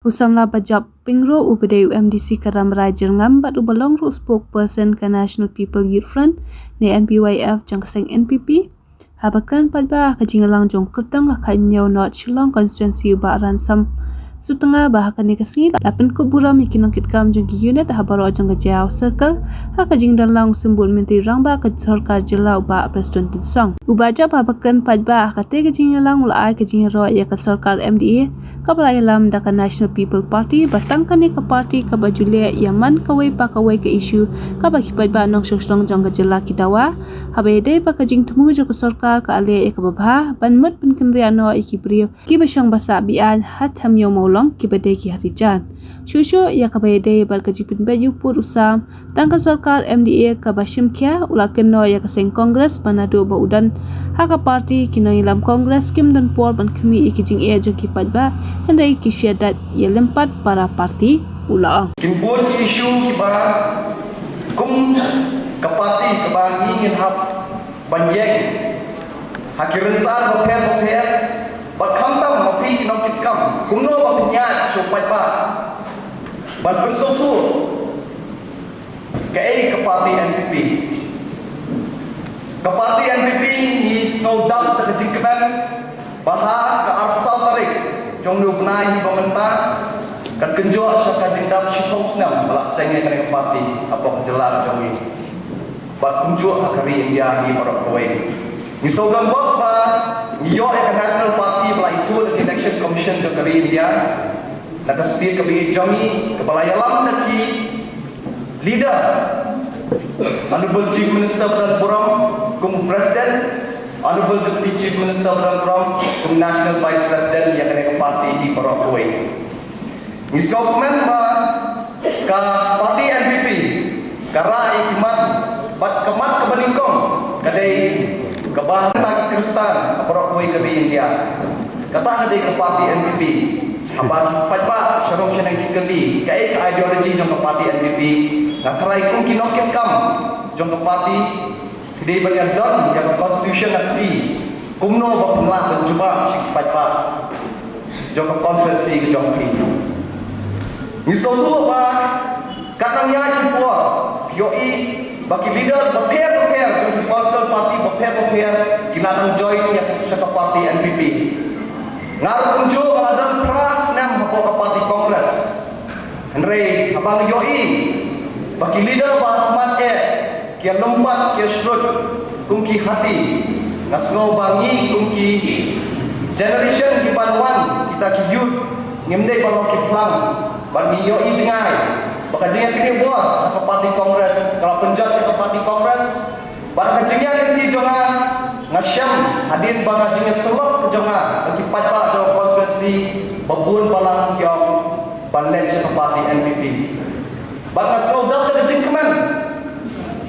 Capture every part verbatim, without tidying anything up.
U samla Bajap Pyngrope uba dei u M D C ka Rambrai Jyrngam bad uba long ruh spokesperson ka National People Youth Front ne N P Y F jong ka seng N P P, haba kren paidbah ha ka jingïalang jong u kyrtong ka khathynñiew North Shillong Constituency u Bah Ransom Sutnga ba ha kane ka sngi la pynkup burom ïa ki nongkitkam jong ki unit ha baroh jong ka Jaïaw Circle ha ka jingdon lang u Symbud Myntri Rangbah ka sorkar jylla u Bah Prestone Tynsong. U Bajap haba kren paidbah ha katei ka jingïalang u la ai ka jingïaroh ïa ka sorkar M D A kaba la ïalam da ka National People Party ba tang kane ka party kaba ju leh ïa man kawei pa kawei ka issue kaba ki paidbah nongshong shnong jong ka jylla ki dawa, haba ïadei bad ka jingthmu jong ka sorkar ka la leh ïa kaba bha ban mut pynkynriah noh ïa ki briew kiba shong ba sah be-aiñ ha Them Ïew Mawlong kiba dei ki Harijan. Shuh shuh ïa kaba ïadei bad ka jingpynbeit ïa u pud u sam, tang ka sorkar M D A kaba shim khia u la kynnoh ïa ka seng Congress ba naduh ba u don ha ka party ki nongïalam Congress kim don por ban khmih ïa ki jingeh jong ki paidbah, hynrei ki shu ïadait ïalympat para party, u la ong. Kin bun ki issue kiba kum ka party kaba ngi ngin hap ban ïeng ha ki rynsan bapher bapher, bad khamtam ma phi ki nongkitkam kumno ba pynïaid sha u paidbah ban pynsngewthuh kaei ka party N P P. Ka party N P P ngi sngewdap da ka jingkmen ba ha ka arphew saw tarik jong une u bnai hi ba mynta, ka kynjoh sha ka jingdap shiphew snem ba la seng ïa kane ka party hapoh ka jylla ka jong ngi bad kumjuh ha ka ri India hi baroh kawei. Ngi sngewdon bok ba ngi ïoh ïa ka National Party ba la ithuh da ka Election Commission jong ka ri India na ka state kaba ïeit jong ngi kaba la ïalam da ki leader, Honorable Chief Minister ba don burom kum u President, Honorable Deputy Chief Minister ba don burom kum u National Vice President ïa kane ka party hi baroh kawei. Ngi sngewkmen ba ka party N P P ka rah ïa ki mat bad ka mat kaba nyngkong ka dei kaba ha ki Khristan ha baroh kawei ka ri India. Kata ka dei ka party N P P. Haba ki paidbah sha rong sha neng ki kylli kaei ka ideology jong ka party N P P, nga tharai kum ki nongkitkam jong ka party ki dei ban ïa don ïa ka constitution na ka ri kumno ba pynlah ban jubab sha ki paidbah jong ka constituency ka jong phi. Ngi sngewthuh ba katba ngi ïaid ki por ngi ïohi ba ki leaders bapher bapher jong ki political party bapher bapher ki la nang join ïa sha ka party N P P. Nga ruh kumjuh nga la don phra snem hapoh ka party Congress. Hynrei haba nga ïohi ba ki leader ba ha khmat eh ki ïalympat ki ïashlur kum ki hati, nga sngew ba ngi kum ki generation ki ban wan, kita ki youth, ngim dei ban long ki phlang. Bad ngi ïohi jngai ba ka jingïakynduh bor ha ka party Congress ka la pynjot ïa ka party Congress. Bad ka jingïakynduh jong nga, nga shem hadien ba ka jingïasyllok jong nga bad ki paidbah jong ka constituency ba bun balang ki ong ban leit sha ka party N P P. Bad nga sngewdap da ka jingkmen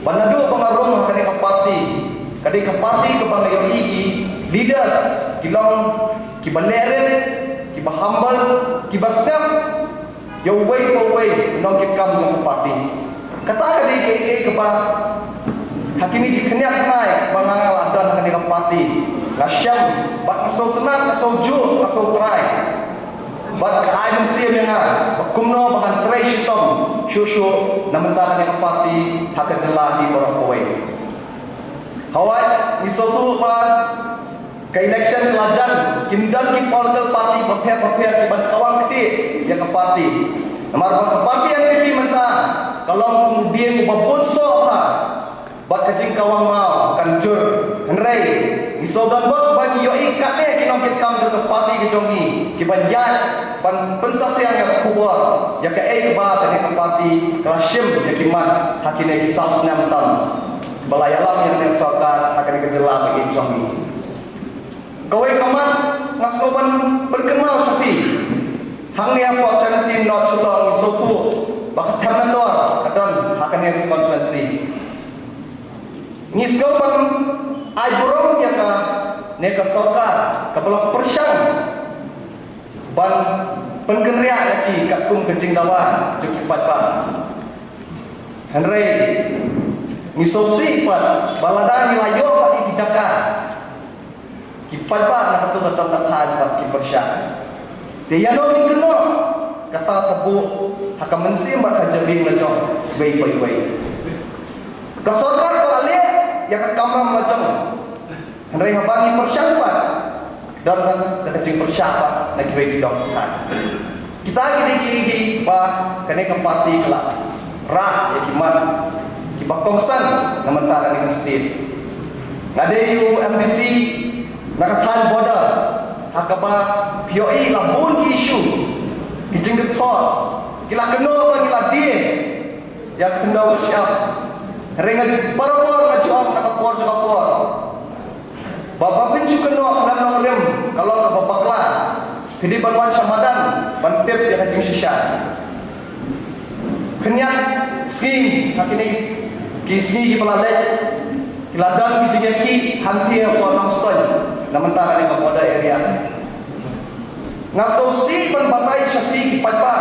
ba naduh ba nga rung ha kane ka party, ka dei ka party kaba nga ïohi ki leaders ki long kiba lehrit, kiba humble, kiba sngap ïa uwei pa uwei u nongkitkam jong ka party. Kata ka dei kaei kaei kaba ha kine ki khyndiat bnai ba nga la don ha kane ka party nga shem bad nga sngewtynnat, nga sngewjuh, nga sngewtrai. Bad ka ai mynsiem ïa nga ba kumno ba ngan trei shitom shuh shuh na bynta kane ka party ha ka jylla hi baroh kawei. Hawai ngi sngewthuh ba ka election ka la jan, kim don ki political party bapher bapher ki ban kawang kti ïa ka party. Namar ba ka party N P P mynta ka long kum u dieng uba bun soh bha. Bad ka jingkawang maw kan jur. Hynrei ngi sngewdon bok ba ngi ïohi katne ki nongkitkam jong ka party ka jong ngi ki ban ïaid ban pynsaphriang ïa ka khubor ïa kaei kaba kane ka party ka la shim ïa ki mat ha kine ki saw snem tam ba la ïalam ïa kane ka sorkar ha kane ka jylla ba ïeit jong ngi. Kawei ka mat nga sngew ban pynkynmaw sha phi. Hangne hapoh seventeen North Shillong ngi sngewthuh ba ka Them Metor ka don ha kane ka constituency. Ngi sngew ban ai burom ïa kane ka sorkar kaba la pyrshang ban pynkynriah ïa ki katkum ka jingdawa jong ki paidbah. Hynrei ngi sngewsih pat ba lada ngi la ïoh pat ïa ki jaka, ki paidbah na katto katne thaiñ pat ki pyrshah. Te ïano ngin kynnoh? Kata sa buh ha ka mynsiem bad ka jabieng la jong iwei pa iwei. Ka sorkar ka la leh ïa ka kamram la jong. Hynrei haba ngi pyrshang pat, don da ka jingpyrshah pat na kiwei ki dong ki thaiñ. Kita ki dei kiei kiba kane ka party ka la rah ïa ki mat kiba kongsan na mynta kane ka state. Nga dei u MDC na ka thaiñ border, ha kaba phi ïohi la bun ki issue, ki jingkynthoh, ki la kynnoh ba ki la die ïa ka khyndew ka shyiap. Hynrei nga, barabor nga ju ong na ka por sha ka por ba, ba phin shu kynnoh khlem nongrim, ka long kaba bakla. Phi dei ban wan sha madan ban tip ïa ka jingshisha. Khyndiat sngi ha kine ki sngi kiba la leit, ki la don ki jingïakhih hangtei hapoh Nongstoiñ na mynta kane ka border area. Nga sngewsih ban batai sha phi ki paidbah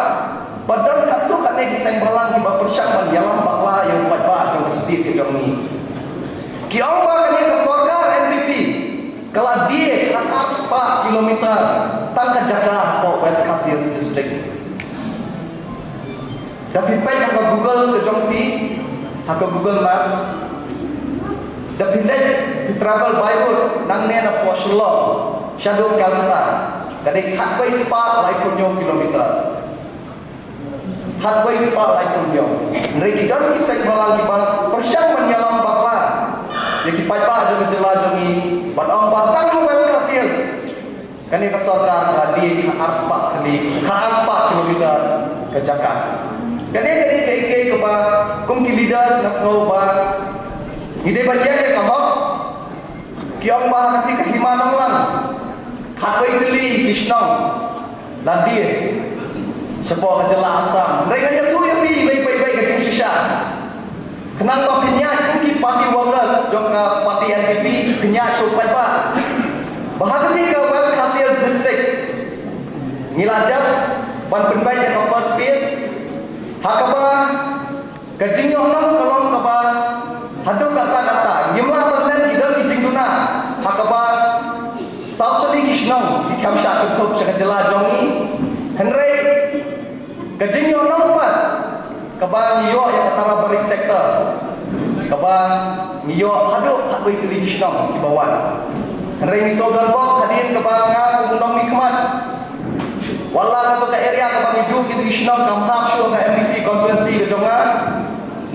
ba don katto katne ki seng bhalang kiba pyrshang ban ïalam bakla ïa u paidbah jong ka state ka jong ngi. Ki ong ba kane ka sorkar NPP ka la die ha arspah kilometer tang ka jaka hapoh West Khasi Hills District. Da phi peit ha ka Google ka jong phi, ha ka Google Maps, da phi leit, phi travel by road nangne napoh Shillong shaduh Calcutta, ka dei khatwei spah laiphew hynñiew kilometer. Khatwei spah laiphew hynñiew. Hynrei ki don ki seng bhalang kiba pyrshang ban ïalam bakla ïa ki paidbah jong ka jylla jong ngi, ban ong ba tang ha West Khasi Hills kane ka sorkar ka la die ha arspah kali, ha arspah kilometer ka jaka. Kane ka dei kaei kaei kaba kum ki leaders nga sngew ba ngi dei ban ïeng ïa ka hok. Ki ong ba ha kata ka hima Nonglang, khatwei tylli ki shnong la die shapoh ka jylla Assam. Hynrei ngan ïathuh ïa phi iwei pa iwei ka jingshisha. Khnang ba phin ïaid kum ki party workers jong ka party NPP, phin ïaid sha u paidbah, ba ha kata ka West Khasi Hills District ngi la dep ban pynbeit ïa ka first phase, ha kaba ka jingïohnong ka long kaba haduh katta katta ngim lah ban len, ki don ki jingduna ha kaba saw tylli ki shnong ki khlem shah kynthup sha ka jylla jong ngi. Hynrei ka jingïohnong pat kaba ngi ïoh ïa ka Tarabari sector, kaba ngi ïoh haduh khatwei tylli ki shnong kiba wan. Hynrei ngi sngewdon bok hadien kaba nga kum u nongmihkhmat, wat la kato ka area kaba ngi duh kito ki shnong kam hap shuh ka MDC constituency ka jong nga.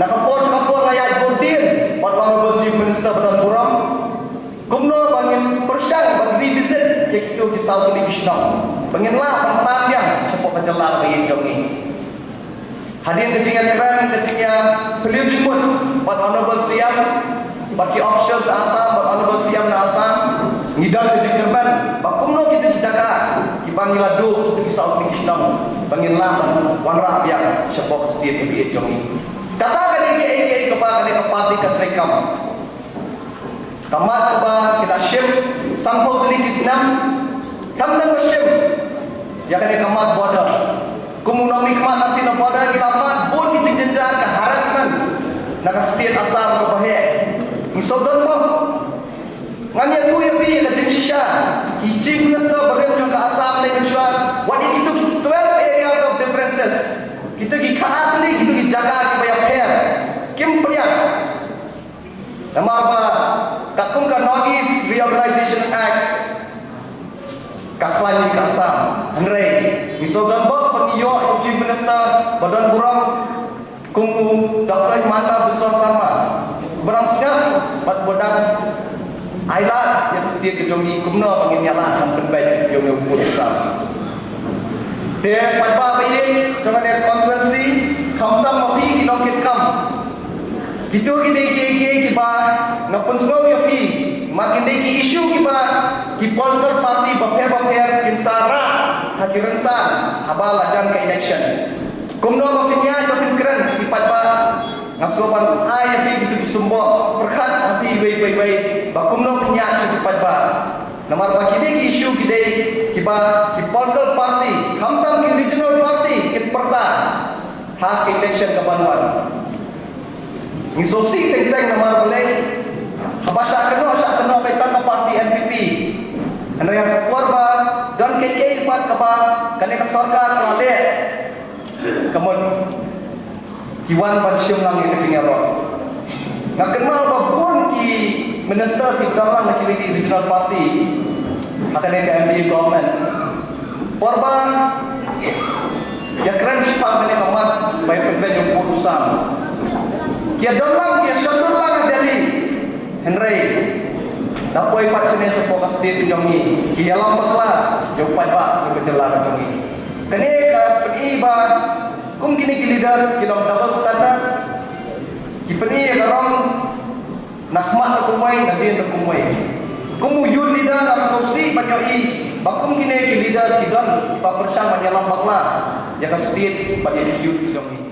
Na ka por sha ka por nga ïaid bynta bad Honorable Chief Minister ba don burom kumno ba ngin pyrshang ban revisit ïa kito ki saw tylli ki shnong ba ngin lah ban tan biang shapoh ka jylla kaba ïeit jong ngi. Hadien ka jingïakren, ka jingïaphylliew jingmut bad Honorable CM bad ki officials Assam bad Honorable CM na Assam, ngi don ka jingkyrmen ba kumno kito ki jaka kiba ngi la duh, kito ki saw tylli ki shnong, ba ngin lah ban wanrah biang shapoh ka state kaba ïeit jong ngi. Kata ka dei kaei kaei kaba kane ka party ka treikam. Ka mat kaba ki la shim sanphew tylli ki snem, kam dang ba shim ïa kane ka mat border. Kum u nongmihkhmat na border ngi la mad bun ki jingjynjar, ka harassment na ka state Assam kaba heh. Ngi sngewdon bok. Ngan ïathuh ïa phi ka jingshisha, ki Chief Minister barim jong ka Assam ne mynshwa, wat ïa kito ki twelve areas of differences, kito ki khatar tylli, kito ki jaka kiba ïapher, kim pdiang. Namar ba katkum ka North East Reorganization Act ka khlaiñ ïa ka Assam. Hynrei ngi sngewdon bok ba ngi ïoh ïa u Chief Minister ba don burom kum u Doctor Himanta Biswa Sarma, ba dang sngap bad ba dang ailad ïa ka state ka jong ngi kumno ba ngin ïalah ban pynbeit ïa u Assam. Te paidbah ba ïeit jong kane ka constituency, khamtam ma phi ki nongkitkam, kito ki dei kiei kiei kiba nga pynsngew ïa phi, ma kin dei ki issue kiba ki political party bapher bapher kin sa rah ha ki rynsan haba la jan ka election. Kumno ba phin ïaid ba phin kren ki paidbah, nga sngewbha ban ai ïa phi kito ki symboh pyrkhat ha phi iwei pa iwei ba kumno phin ïaid sha ki paidbah. Namar ba kine ki issue ki dei kiba ki political party, khamtam ki regional party kin pyrta ha ki election ka ban wan. Ngi sngewsih teng teng namar balei haba shah kynnoh shah kynnoh beit tang ka party NPP. Hynrei ha ka por ba don kiei kiei pat kaba kane ka sorkar ka la leh, Ka mut ki wan ban shim lang ïa ka jingïaroh. Nga kynmaw ba bun ki minister ki don lang na ki regional party ha kane ka M D A government. Por ba ïakren shaphang kane ka mat ba ïa pynbeit ïa u pud u sam, ki ïa don lang, ki ïa shon lut lang ha Delhi. Hynrei da poi pat shane shapoh ka state ka jong ngi, ki ïalam bakla ïa u paidbah jong ka jylla ka jong ngi. Kane ka pyni ba kum kine ki leaders ki long double standard. Ki pyni ïa ka rong na khmat da kumwei, na dien da kumwei. Kum u youth leader nga sngewsih ban ïohi ba kum kine ki leaders ki don kiba pyrshang ban ïalam bakla ïa ka state bad ïa ki youth ki jong ngi.